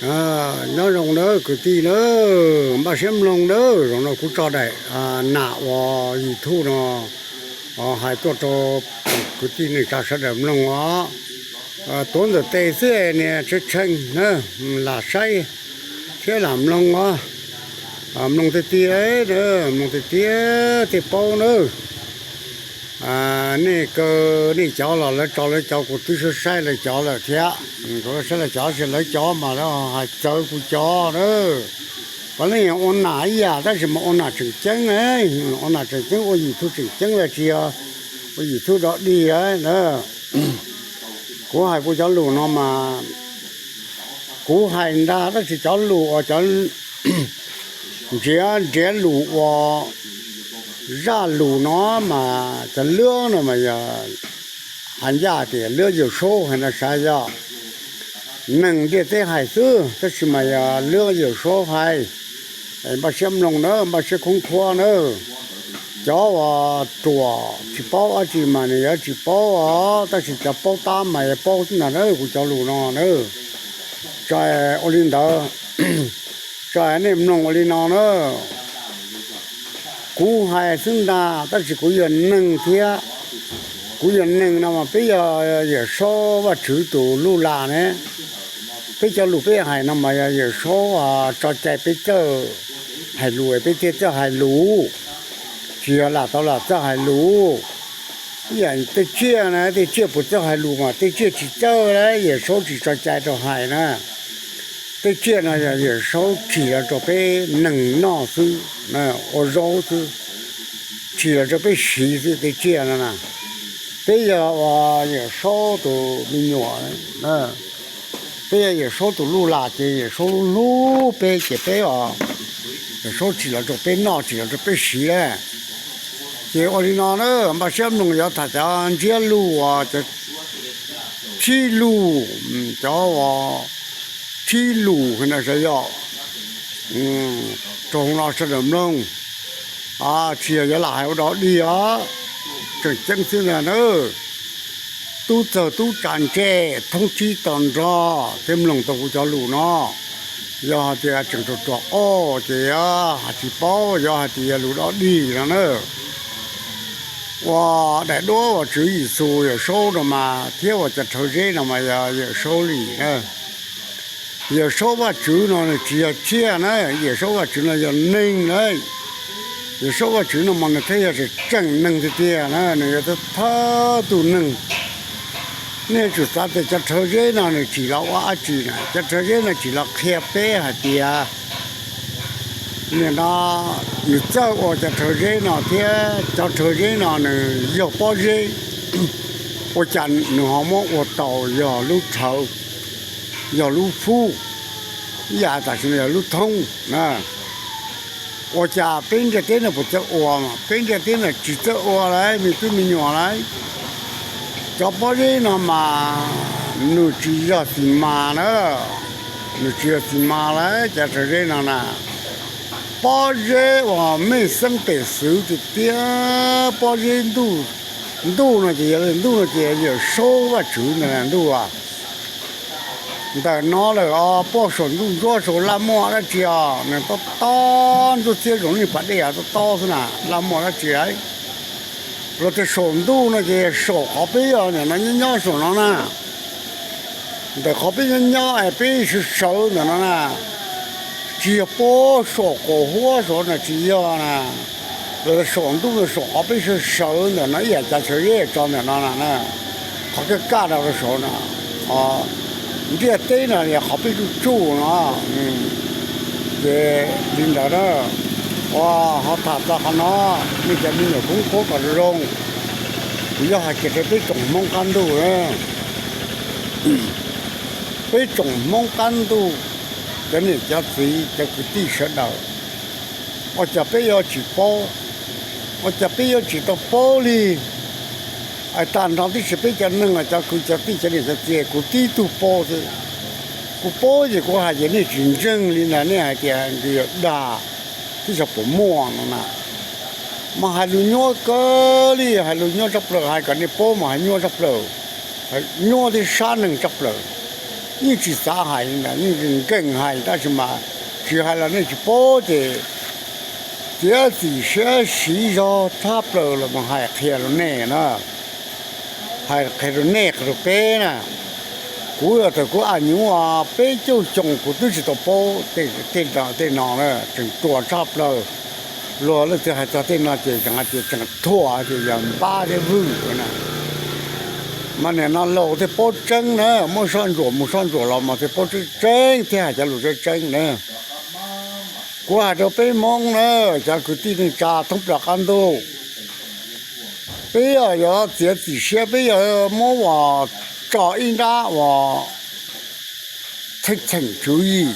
Nyob zoo nawb kwv tij nawb, npaj siab mloog nawb. Zaum no kuv tso daim nam uas YouTube no hais tuaj rau kwv tij neej tsa sawv daws mloog os. Tuav ntawm tes xwb nias tshee tshee na, lam saib thiab lam mloog os. Mloog tiag tiag na, mloog tiag tiag thiaj paub nawb. Nej kaw nej cov los lawv tso lawv cov, kuv twb saib lawv cov lawm thiab. Kuv saib lawv cov, lawv cov mas lawv hais txawv kuv cov na. Puav leej ua nam ib yam tab sis mas ua nam tseem ceeb, ua nam tseem ceeb, ua YouTube tseem ceeb, tsis yog ua YouTube dog dig na. Kuv hais kuv cov lus no mas kuv hais ntag tab sis cov lus uas cov nrhiav nrhiav lus uas zaj lus no mas cov luab no mas yog hais ncaj tias luab Yawm Saub hais no sav yog neeg ntiaj teb hais xwb tab sis mas yog luab Yawm Saub hais. Npaj siab mloog na, npaj siab khoob khuab na. Cov uas ruam tsis paub dab tsi mas nws yuav tsis paub os, tab sis cov paub tab mas yuav paub ntag na kuv cov lus no na. Tso ua li ntawd, tso nej mloog ua li no na. Kuv hais xwb ntag tab sis kuv yog neeg thiab. Kuv yog neeg no mas peb yog Yawm Saub Vajtswv tus luj lam ne. Peb cov lus peb hais no mas yog Yawm Saub tso cai peb txawj hais lus peb thiaj txawj hais lus, tsis yog lam tau lam txawj hais lus. Ib yam tej tsiaj na, tej tsiaj puas txawj hais lus mas tej tsiaj tsis txawj lauj, Yawm Saub tsis tso cai rau hais na. Tej tsiaj no yog Yawm Saub tsim los rau peb neeg noj xwb, ua zaub xwb, tsim los rau peb siv xwb tej tsiaj no na. Peb yog uas Yawm Saub tus me nyuam, peb yog Yawm Saub tus luj lam ces Yawm Saub hlub hlub peb ces peb os, Yawm Saub tsim los rau peb noj tsim los rau peb siv lauj. Ces ua li no na, npaj siab mloog yuav tham cov ntsiab lus uas cov tsib lus, cov uas tsib lus no sav yog rau hauv no sawv daws mloog. Tsis yog yuav lam hais ua dog dig os, tseem ceeb xwb ntag na. Tub txawg tub tsa ntsej thoob tsib to nrog thiab mloog tau kuv cov lus no. Yog hais tias tseem ruam ruam qoj ces yuav hais tsis paub, yog hais tias yog lus dog dig no na. Ua daim duab uas Tswv Yexus Yawm Saub no mas thiab uas cov rhawv zeb no mas yog Yawm Saub li na. Yawm Saub Vajtswv no nws tsis yog tsiaj na, Yawm Saub Vajtswv no yog neeg na. Yawm Saub Vajtswv no mas nws thiaj yog tseem tseem neeg tiag tiag na, nws yog thawj tus neeg. Nej yuav tsum xav tias cov rhawv zeb no nws tsim los ua dab tsi na, cov rhawv zeb no tsim los qhia peb hais tias nim no nws txawj ua cov rhawv zeb no thiab cov rhawv zeb no nws yog pob zeb. Ua cas nws ho muab ua tau yog lub rhawv, yog lub fub, ib yam tam sim no yog lub thoob na. Ua cas peb ntiaj teb no puas txawj ua, peb ntiaj teb no tsis txawj ua lauj me tub me nyuam lauj. Cov pob zeb no mas nws tsis yog xis mas na, nws tsis yog xis mas lauj cov rhawv zeb no na. Pob zeb uas mej xeeb pem xwv tiag tiag, pob zeb ntuj, ntuj no ces yog ntuj no ces Yawm Saub Vajtswv ntawd ntuj as. Ntawm no lawm os, poj saum ntuj ntsuab saum laj muaj dab tsi os, nws tob tob ntsuab txiab zoo li pas dej tob tob xwb na, laj muaj dab tsi lauj. Los tias saum ntuj no ces saum qhov peb nyob no nyob nyob saum no na. Ntawm qhov peb nyob nyob es peb sawv sawv ntawm no na, tsis yog pob saum qaum huab saud no tsis yog na. Los tias saum ntuj no saum qhov peb sawv sawv ntawm no ib yam cov rhawv zeb tso ntawm no na, qhov kaj kaj rau rau saud no, ntiaj teb no yog qhov peb tsuj tsuj no. Ces li ntawd na, ua ho tham txog qhov no, nej cov me nyuam koob qhuab kom zoo. Kuv yog hais kiag rau peb tsoom Hmoob qab ntuj na, peb tsoom Hmoob qab ntuj, cov niam cov txiv cov kwv tij sawv daws, ua cas peb yuav tsis paub? Ua cas peb yuav tsis tau paub li? Tag nrho tib si peb cov neeg los cov kwv cov tij cov niam cov txiv kuv tib tug paub xwb. Kuv paub ces kuv hais ces nej tsis ntseeg li ntag, nej hais tias nws yog dag, twb yog puas muaj no na. Mas hais lus nyuaj kawg li, hais lus nyuaj tshaj plaws, hais kom nej paub mas hais nyuaj tshaj plaws, nyuaj thiab sab neeg tshaj plaws. Yeej tsis xav hais li ntawd, yeej nkees hais tab sis mas tsis hais los nej tsis paub ces txiav txim siab siv zog tshaj plaws los mus hais qhia rau nej na, hais qhia rau nej qhia rau peb na. Kuv thaum kuv a nyuv peb caug xyoo kuv twb tsis tau paub tej no na, tseem ruam tshaj plaws. Luag leej twg hais txog tej no ces tseem hais tias tseem thuam ces yog npab thiab vwj na. Mas nim no laus thiaj paub tseeb na, muaj soj ntsuam mus soj ntsuam los mas thiaj paub tseeb tseeb thiab hais cov lus tseeb tseeb na. Kuv hais rau peb Hmoob na, cov kwv tij neej tsa thoob plaws qab ntuj, peb yog yuav txiav txim siab, peb yog muab uas tso ib nrab uas txheej txheem tswv yim,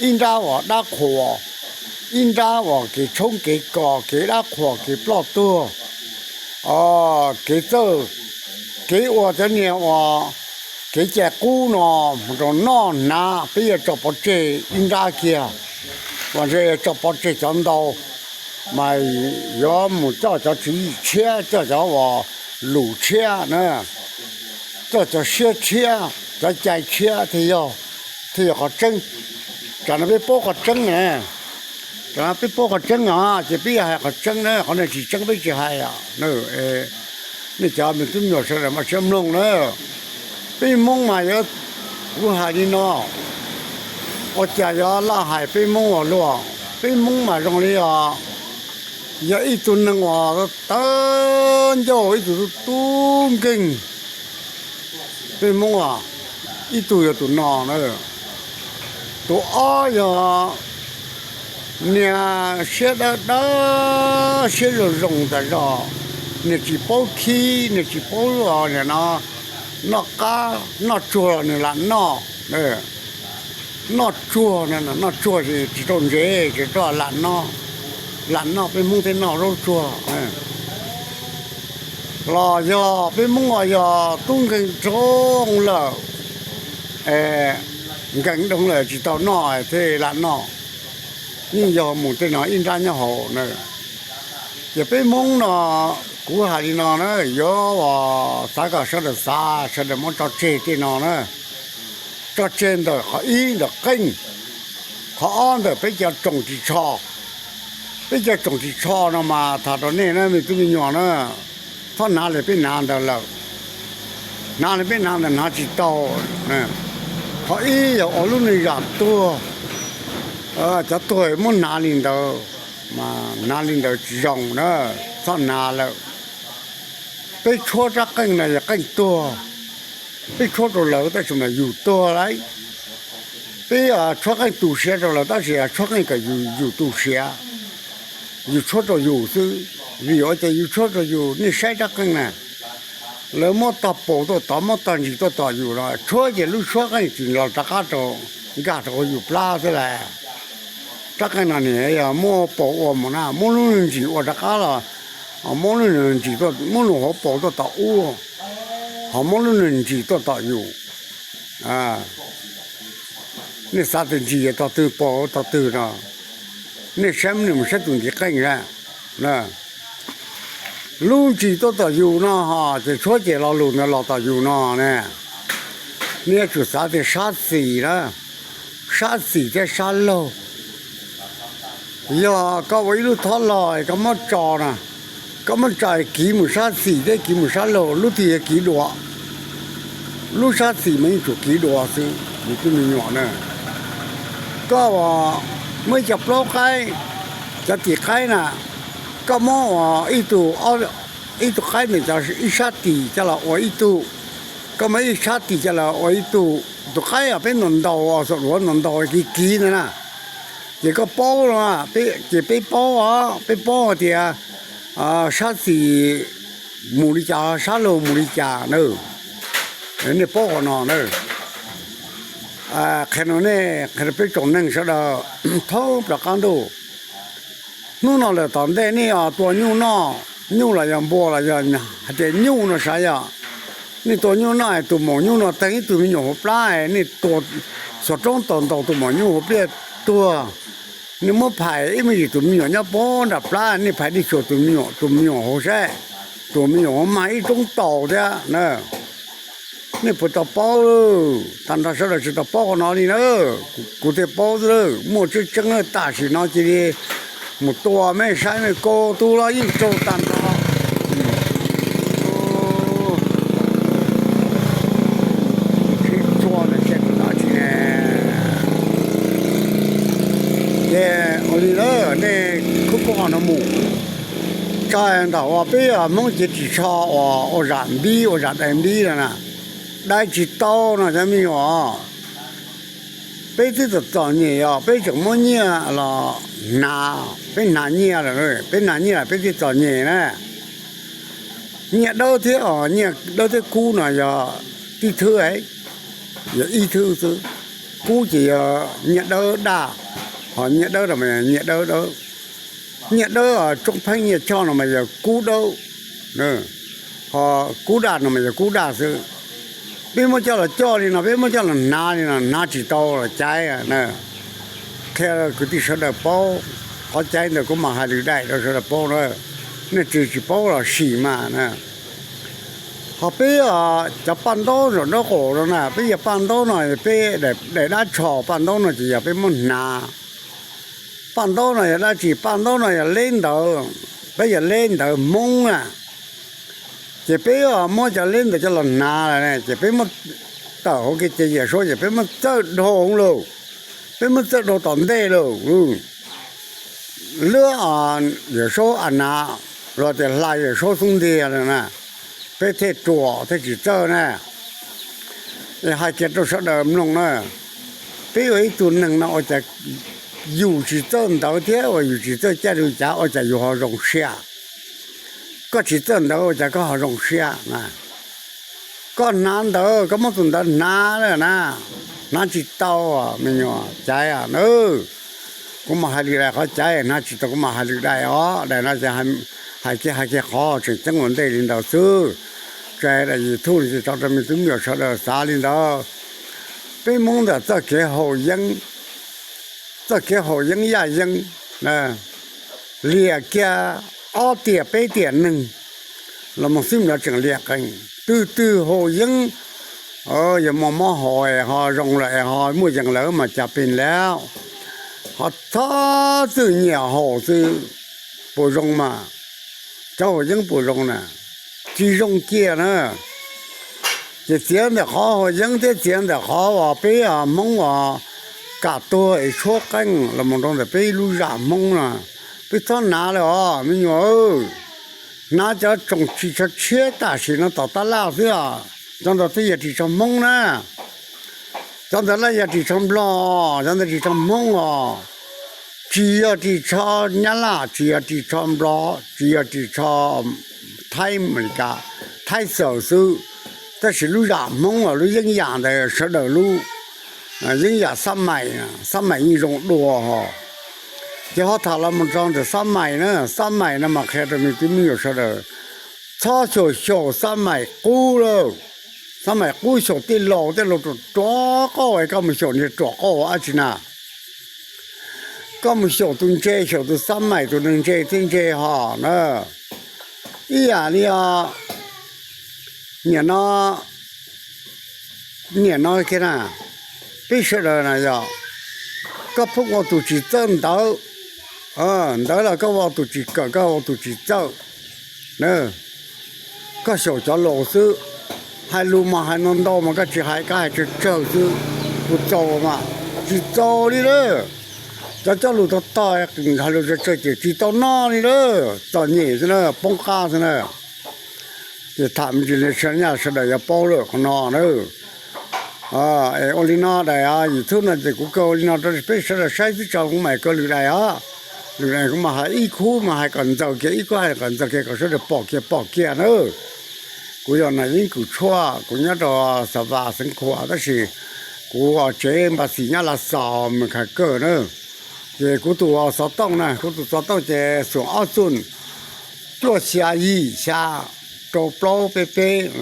ib nrab uas dab qhuas, ib nrab uas kev tshoob kev kos, kev dab qhuas, kev ploj tuag, kev txawj, kev ua cov niag uas kev cai qub no mus rau noj hnav, peb yuav tso pov tseg ib nrab kiag. Uas ntshe yuav tso pov tseg cov ntau, mas yuav mus coj cov tswv yim tshiab, coj cov uas lus tshiab na, coj cov siab tshiab, cov cai tshiab thiaj yog, thiaj yog qhov tseeb. Tsam no peb paub qhov tseeb na, tsam no peb paub qhov tseeb os ces peb yuav hais qhov tseeb na, qhov no tsis tseeb peb tsis hais. Nej cov me tub me nyuam sawv daws mas siab mloog na, peb Hmoob mas yuav, kuv hais li no, ua cas yuav laj hais peb Hmoob ua luaj? Peb Hmoob mas zoo li os, yog ib tug neeg uas tawv ncauj, ib tug tub nkeeg. Peb Hmoob os, ib tug yog tus no na, tus ob yog niag siab dawb dawb siab zoo zoo tas zog, niag tsis paub khib, niag tsis paub nim no noj qab noj tsuag los nws lam noj. Noj tsuag, noj tsuag tsis rau ntsev, tsis rau lam noj, lam noj peb Hmoob thiaj noj zaub tsuag. Los yog peb Hmoob los yog tub nkeeg dhau lawm, nkees dhau lawm tsis tau noj thiaj lam noj, yeej yog mus tej no ib nrab nyob hauv na. Ces peb Hmoob no, kuv hais li no na, yuav xav kom sawv daws xav, sawv daws muab tso tseg tej no na, tso tseg ntawm qhov ib ntawm qeej, qhov ob ntawm peb cov tsoom ris tsho. Peb cov tsoom ris tsho no mas tham rau nej na me tub me nyuam na, txhob hnav li peb hnav ntawd lawm, hnav li peb hnav ntawd hnav tsis tau. Qhov ib yog ua lub neej zam tuag, cov tuag muab hnav li ntawd, mas hnav li ntawd tsis zoo na, txhob hnav lawm. Peb tshuab rab qeej no yog qeej tuag, peb tshuab rau lawv tab sis mas yus tuag lauj. Peb tshuab qeej tu siav rau lawv tab sis tshuab qeej kom yus tu siav, yus tshuab rau yus xwb. Vim ua cas yus tshuab rau yus? Nej saib rab qeej na, lawv muab tog paus tuaj tod, muab tog ntsis tuaj tom yus no, tshuab ces lub tshuab qeej tsis los rov qab rau, nkag rau hauv yus plab xwb las. Rab qeej no nim yog muab paus ua mus na, muab lub ntsis ua rov qab los, muab lub ntsis, muab lub hauv paus tuaj tom ub, ho muab lub ntsis tuaj tom yus. Nej xav tias ntsis yog tog twg, paus tog twg no? Nej saib, nej mus saib tus ntiv qeej na. Lub ntsis tuaj tom yus no ho ces tshuab ces lo lus ntawd los tom yus no ne. Nej yuav tsum xav tias sab xis na, sab xis thiab sab laug. Yog koj ua ib lub thob log koj muab tso na, koj muab tso kiv mus sab xis thiab kiv mus sab laug, lub twg yog kiv dua? Lub sab xis mas yeej tsum kiv dua xwb, me tub me nyuam na. Koj muab ib co plaub qaib, cov tim qaib na, koj muab ua ib tug, ib tug qaib ntawm cov ib sab tim coj los ua ib tug, koj muab ib sab tim coj los ua ib tug. Tus qaib os peb ntaus ntaus, xuam duav ntaus ntaus kiv kiv ntawd na, ces koj paub no, ces peb paub os, peb paub hais tias sab xis mus li cas, sab laug mus li cas na. Nej paub qhov no na. Qhia rau nej, qhia rau peb tsoom neeg sawv daws thoob plaws qab ntuj. Hnub no lawm tom ntej nej tua nyuj noj, nyuj los yog npua los yog hais tias nyuj no sav yog, nej tua nyuj noj es tus maum nyuj no teeg ib tug me nyuam hauv plab, nej tua xuas roob tau ntaus tus maum nyuj hauv pliaj tuag. Nej muab phais ib me ntsis tus me nyuam nyob puag nram plab, nej phais dej xyuas tus me nyuam, tus me nyuam hauv saib, tus me nyuam hauv mag ib roob taus thiab na. Nej puas tau paub lawm? Tag nrho sawv daws tsis tau paub qhov no li na. Kuv thiaj paub xwb lawm, muaj tseeb tseeb lawm. Tam sim no cia li mus tua mej saib mej, koj tub los yeej raug tag nrho. Tsis tshua na, tsis tshua na. Ces ua li na, nej khub pub qhov no mus. Tso ntawm uas peb Hmoob cev ris tsho uas ua zam npib, ua zam dais npib no na, dais tsis tau no cov me nyuam. Peb twb txom txom nyem os, peb tseem muab nyiaj los hnav, peb hnav nyiaj lawm, peb hnav nyiaj lawm peb thiaj txom nyem na. Nyiaj dawb thiab os, nyiaj dawb thiab kub no yog tib thwb, yog ib thwb xwb. Kub ces yog nyiaj dawb daj, ho nyiaj dawb no mas nyiaj dawb dawb. Nyiaj dawb tsoob pheej nyiaj choj no mas yog kub dawb, ho kub daj no mas yog kub daj xwb. Peb muab coj los coj li no, peb muab coj los hnav li no, hnav tsis tau los caiv na. Qhia kwv tij sawv daws paub, qhov caiv ntawd kuv mam hais lwm daim rau sawv daws paub na. Nej tsis, tsis paub los sim mas na. Ho peb cov paj ntaub zaum nraub qaum no na, peb yog paj ntaub no, peb daim dab tsho paj ntaub no ces yog peb muab hnav. Paj ntaub no yog dab tsi? Paj ntaub no yog leb ntawv, peb yog leb ntawv Hmoob na. Ces peb muab cov leb ntawd coj los hnav lawm ces peb muab tawm hauv kev cai Yawm Saub ces peb muab txawj dhau lawm, peb muab txawj dhau tom ntej lawm. Lub Yawm Saub a nav los tias hla Yawm Saub xub ntiag lawm na, peb thiaj ruam thiaj tsis txawj na. Es hais kiag rau sawv daws mloog na, peb ua ib tug neeg no ua cas yus tsis txawj ntawv thiab uas yus tsis txawj caij lus cav ua cas yus ho zoo siab? Koj tsis txawj ntawv ua cas koj ho zoo siab na? Koj hnav ntawv, koj muab tus ntawv hnav lawm na, hnav tsis tau, me nyuam caiv na. Kuv mam hais lwm daim qhov caiv, hnav tsis tau kuv mam hais lwm daim os. Daim no ces hais kiag, hais kiag qhov tseem ceeb ua ntej li ntawd xwb. Tso daim YouTube no ces tso rau me tub me nyuam sawv daws xav li ntawd. Peb Hmoob ntawm txoj kev haus yeeb, txoj kev haus yeeb yaj yeeb, liam kiag ob tiam peb tiam neeg los mus xwb no tseem liam qees. Twg twg haus yeeb, yog muaj mob haus es ho zoo lawm es ho muaj yees lawm mas cas pes lawm. Ho txhob txwj nyiam haus xwb, puas zoo mas? Cov haus yeeb puas zoo na? Tsis zoo kiag na. Ces txiav ntawm qhov haus yeeb thiab txiav ntawm qhov uas peb Hmoob uas kam tuag es tshuab qeej los mus rau ntawm peb lub zam Hmoob na, peb txhob hnav lawm os me nyuam. Hnav cov tsoom ris tsho tshiab tam sim no tom tab laj xwb os, cov ntawd thiaj yog ris tsho Hmoob na. Cov ntawd laj yog ris tsho Nplog, cov ntawd ris tsho Hmoob os. Tsis yog ris tsho Nyab Laj, tsis yog ris tsho Nplog, tsis yog ris tsho Thaib Amelikas, Thaib Xaus xwb. Tab sis lub zam Hmoob los lub yeeb yam ntawd sawv daws lub yeeb yam xab maim, xab maim yeej zoo dua hos. Ces ho tham los mus rau ntawm xab maim na, xab maim no mas qhia rau me tub me nyuam sawv daws, txhob xyaum xyaum xab maim qub lawm. Xab maim qub xyaum tej laus, tej laus ruam ruam qauj es koj mus xyaum niag ruam qauj dab tsi na. Koj mus xyaum tus ntse, xyaum tus xab maim, tus neeg ntse thiaj ntse hos na. Ib yam li os, nim no, nim no kiag na, peb sawv daws na yog, koj pheej ua tus tsis txawj ntawv, ntawv los koj ua tus tsis kawm, koj ua tus tsis txawj. Koj xyaum cov laus xwb, hais lus mas hais ntau ntau mas koj tsis hais, koj hais tsawg tsawg xwb, puas txaus mas? Tsis txaus li lawm. Cov coj lus tog tog hais lus tsawg tsawg ces tsis tau noj li lawm, txom nyem xwb na, poob qab xwb na. Ces tham me ntsis li sawv daws yuav paub lawm qhov no na. Es ua li no daim YouTube no ces kuv kawg ua li no rau peb sawv daws saib xwb tso, kuv mam kawg lwm daim os. Lwm daim kuv mam hais ib khub mas hais kom ntxaws kiag, ib khub hais kom ntxaws kiag kom sawv daws pom kiag pom kiag na. Kuv yog Nom Yeeb Kws Tshuaj, kuv nyob rau Xa Vas xeev Khuam tab sis kuv tsev npaj xim nyob Lav Xaus Mes Khas Kawj na. Ces kuv tus xov tooj na, kuv tus xov tooj ces xoom ob xoom cuaj xya yim xya rau plaub peb peb.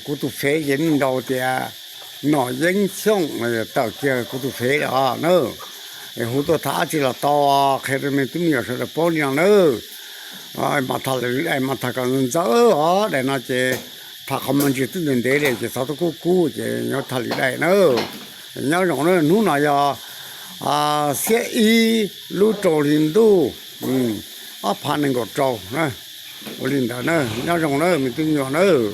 Kuv tus fev ces nej ntaus tias Nom Yeeb Xyooj tawm kiag kuv tus fev lawm na. Hu tuaj tham dab tsi los tau, qhia rau me tub me nyuam sawv daws paub li no na. Mas tham lwm daim mas tham kom ntxaws os, daim no ces tham qhov muag ntsis twb ntev ntev li ces xov tooj kub kub ces yuav tham lwm daim nawb. Nyob zoo na, hnub no yog xiab ib lub rau hli ntuj ob phav nees nkaum rau na. Ua li ntawd na, nyob zoo na me tub nyuam nawb.